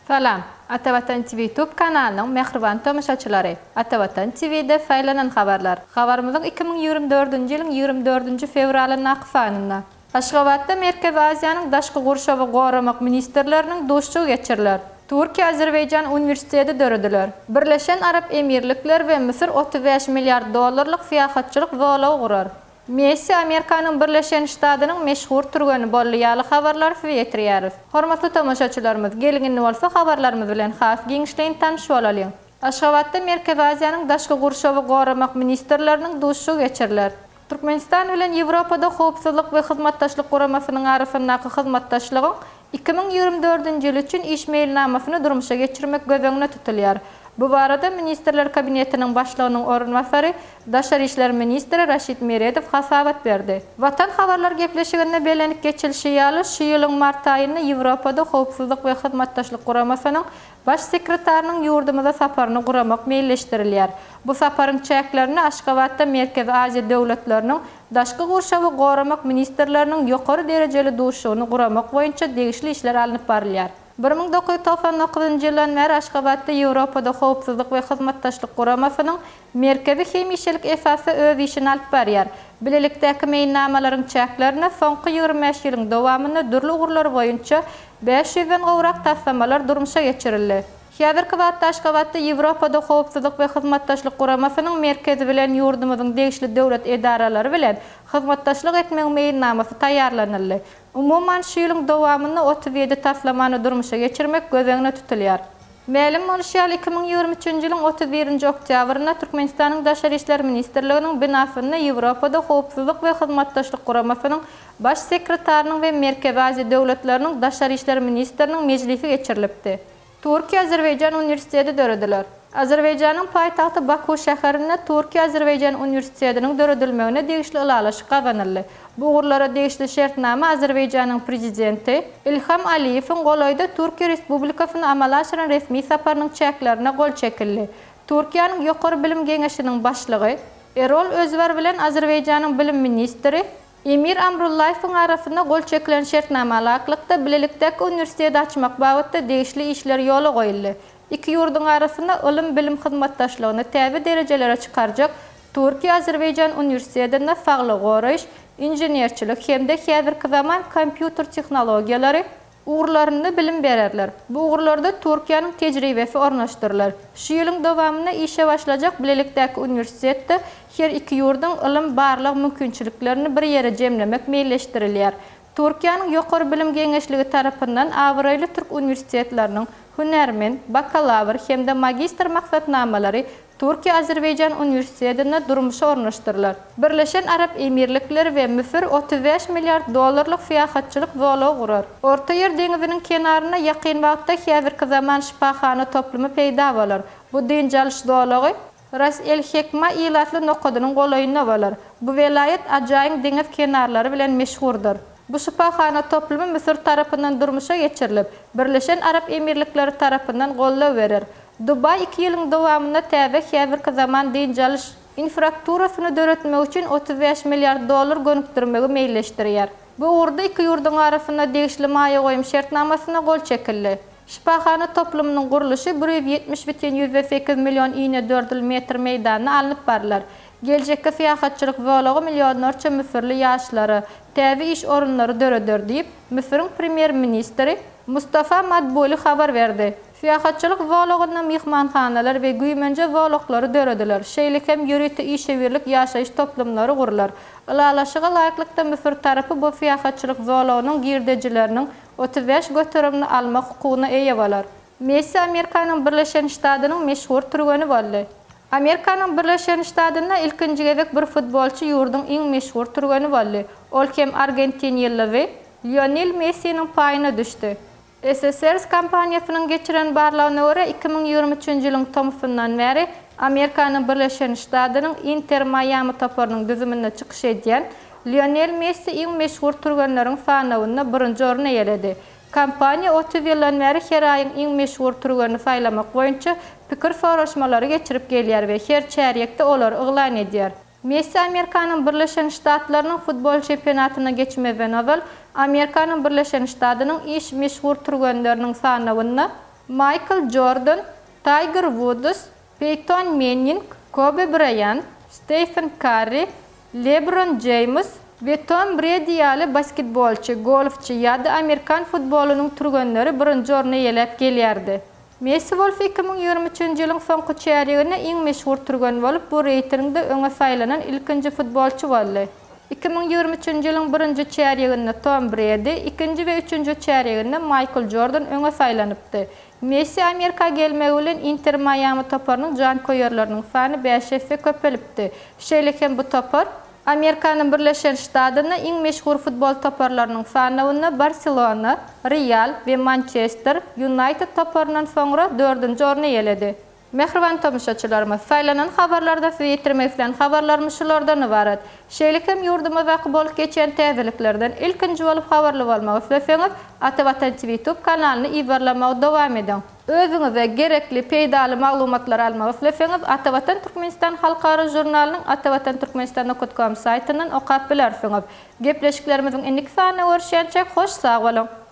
Salam, Atavatan TV Tube kanalynyň mähriban tomaşaçylary! Atavatan TV-de saýlanan habarlar. Habarymyzyň 2024-nji ýylyň 24-nji fewralyndaky sanynda. Aşgabatda Merkezi Aziýanyň daşky gurşawy goramak ministrleriniň duşuşygy geçiriler. Türkiýe-Azerbaýjan uniwersiteti dörediler. Birleşen Arap Emirlikleri we Müsür 35 milliard dollarlyk syýahatçylyk zolagy gurar. Messi Amerikanyň Birleşen Ştadynyň meşhur türgeni boldy ýaly habarlary size ýetirýäris. Hormatly tomaşaçylarymyz, geliň indi bolsa habarlarymyz bilen has giňişleýin tanyş bolalyň. Aşgabatda Merkezi Aziýanyň daşky gurşawy goramak ministrleriniň duşuşygy geçiriler. Türkmenistan bilen Ýewropada Howpsuzlyk we Hyzmatdaşlyk Guramasynyň arasyndaky hyzmatdaşlygyň 2024-nji ýyl üçin iş meýilnamasyny durmuşa geçirmek göz öňünde tutulýar. Bu barada Ministrler Kabinetiniň Başlygynyň orunbasary, daşary işler ministri Raşid Meredow hasabat berdi. Watan habarlar gepleşiginde bellenip geçilişi ýaly, şu ýylyň mart aýynda Ýewropada Howpsuzlyk we Hyzmatdaşlyk Guramasynyň Baş sekretarynyň ýurdumyza saparyny guramak meýilleşdirilýär. Bu saparyň çäklerinde Aşgabatda Merkezi Aziýa döwletleriniň daşky gurşawy goramak ministrleriniň ýokary derejeli duşuşygyny guramak boýunça degişli işler alnyp barylýar. 1999-njy ýyldan bäri Aşgabatda Ýewropada Howpsuzlyk we Hyzmatdaşlyk Guramasynyň Merkezi hemişelik esasda öz işini alyp barýar. Bilelikdäki meýilnamalaryň çäklerinde soňky 25 ýylyň dowamynda dürli ugurlar boýunça 500-den gowrak taslamalar durmuşa geçirildi. Häzirki wagtda Aşgabatda Ýewropada Howpsuzlyk we Hyzmatdaşlyk Guramasynyň Merkezi bilen ýurdumyzyň degişli döwlet edaralary bilen hyzmatdaşlyk etmegiň meýilnamasy taýýarlanyldy. Umuman, şu ýylyň dowamynda 37 taslamany durmuşa geçirmek göz öňünde tutulýar. Mälim bolşy ýaly, 2023-nji ýylyň 31-nji oktýabrynda Türkmenistanyň Daşary işler ministrliginiň binasynda Ýewropada Howpsuzlyk we Hyzmatdaşlyk Guramasynyň Baş sekretarynyň we Merkezi Aziýa döwletleriniň daşary işler ministriniň mejlisi geçirilipdi. Türkiýe-Azerbaýjan uniwersiteti dörediler. Azerbaýjanyň paýtagty Baku şäherinde Türkiýe-Azerbaýjan uniwersitetiniň döredilmegine degişli ylalaşyk gazanyldy. Bu ugurlara degişli şertnama Azerbaýjanyň Prezidenti Ilham Aliýewiň golaýda Türkiýe Respublikasyna amala aşyran resmi saparynyň çäklerinde gol çekildi. Türkiýäniň Ýokary bilim geňeşiniň başlygy Erol Özwer bilen Azerbaýjanyň bilim ministri Emir Amrullaýewiň arasynda gol çekilen şertnama laýyklykda, bilelikdäki uniwersiteti açmak babatda degişli işler ýola goýuldy. Iki ýurduň arasynda ylym-bilim hyzmatdaşlygyny täze derejelere çykarjak Türkiýe-Azerbaýjan uniwersitetinde saglygy goraýyş, inženerçilik hem-de häzirki zaman kompýuter tehnologiýalary ugurlarynda bilim bererler. Bu ugurlarda Türkiýäniň tejribesi ornaşdyrylar. Şu ýylyň dowamynda işe başlajak bilelikdäki uniwersitetde her iki ýurduň ylym-barlag mümkinçiliklerini bir ýere jemlemek meýilleşdirilýär. Türkiýäniň Ýokary bilim geňeşligi tarapyndan abraýly türk uniwersitetleriniň hünärmen, bakalawr hem-de magistr maksatnamalary Türkiýe-Azerbaýjan uniwersitetinde durmuşa ornaşdyrylar. Birleşen Arap Emirlikleri we Müsür 35 milliard dollarlyk syýahatçylyk zolagy gurar. Ortaýer deňziniň kenarynda ýakyn wagtda häzirki zaman şypahana toplumy peýda bolar. Bu dynç alyş zolagy Ras-el-Hekma ilatly nokadynyň golaýynda bolar. Bu welaýat ajaýyň deňiz kenarlary bilen meşhurdyr. Bu şypahana toplumy Müsür tarapyndan durmuşa geçirilip, Birleşen Arap Emirlikleri tarapyndan goldaw berer. Dubaý iki ýylyň dowamynda täze häzirki zaman dynç alyş infrakturasyny döretmek üçin 35 milliard dollar gönükdirmegi meýilleşdirýär. Bu ugurda iki ýurduň arasynda degişli maýa goýum şertnamasyna gol çekildi. Şypahana toplumynyň gurluşy 170,8 million inedördül metr meýdanda alnyp barlar. Geljekki syýahatçylyk zolagy millionlarça müsürli ýaşlara täze iş orunlary döreder diýip, Müsüriň premýer-ministri Mustafa Madbuli habar berdi. Syýahatçylyk zolagynda myhmanhanalar we güýmenje zolaklary dörediler, şeýle hem ýörite işewürlik ýaşaýyş toplumlary gurlar. Ylalaşyga laýyklykda müsür tarapy bu syýahatçylyk zolagynyň girdejileriniň 35 göterimini almak hukugyna eýe bolar. Messi Amerikanyň Birleşen Ştadynyň meşhur türgeni boldy. Amerikanyň Birleşen Ştadynda ilkinji gezek bir futbolçy ýurduň iň meşhur türgeni boldy. Ol hem argentin ýyldyzy Lionel Messiniň paýyna düşdi. SSRS kompaniýasynyň geçiren barlagyna görä, 2023-nji ýylyň tomsundan bäri Amerikanyň Birleşen Ştadynyň Inter Maýami toparynyň düzüminde çykyş edýän Lionel Messi iň meşhur türgenleriň sanawynda birinji orny eýeledi. Kompaniýa 30 ýyldan bäri her aýyň iň meşhur türgenini saýlamak boýunça pikir soraşmalary geçirip gelýär we her çärýekde olary yglan edýär. Messi Amerikanyň Birleşen Ştatlarynyň futbol çempionatyna geçmezden ozal, Amerikanyň Birleşen Ştadynyň iş meşhur türgenleriniň sanawynda. Maýkl Jordan, Taýger Wuds, Peýton Menning, Kobe Braýant, Stefen Karri, Lebron Jeýms we Tom Bredi ýaly basketbolçy, golfçy ýa-da amerikan futbolynyň türgenleri birinji orny eýeläp gelýärdi. Messi bolsa 2023-nji ýylyň soňky çärýeginde iň meşhur türgen bolup, bu reýtingde öňe saýlanan ilkinji futbolçy boldy. 2023-nji ýylyň birinji çärýeginde Tom Bredi, ikinji we üçünji çärýeginde Maýkl Jordan öňe saýlanypdy. Messi Amerika gelmegi bilen Inter Maýami toparynyň janköýerleriniň sany bäş esse köpelipdi. Şeýle hem bu topar, Amerikanyň Birleşen Ştatynda iň meşhur futbol toparlarynyň sanawynda Barselona, Real we Mançester Ýunaýted toparyndan soňra dördünji orny eýeledi. Mähriban tomaşaçylarymyz, saýlanan habarlarda size ýetirmek islän habarlarymyz şulardan ybarat. Şeýle hem ýurdumyzdaky bolup geçýän täzeliklerden ilkinji bolup habarly bolmak isleseňiz, Ata Watan TV YouTube kanalyny yzarlamagy dowam ediň. Özüňize gerekli, peýdaly maglumatlary almak isleseňiz, Ata Watan Türkmenistan halkara žurnalynyň atavatanturkmenistan nokat kom saýtyndan okap bilersiňiz. Gepleşiklerimiziň indiki sanynda görüşýänçäk hoş sag boluň!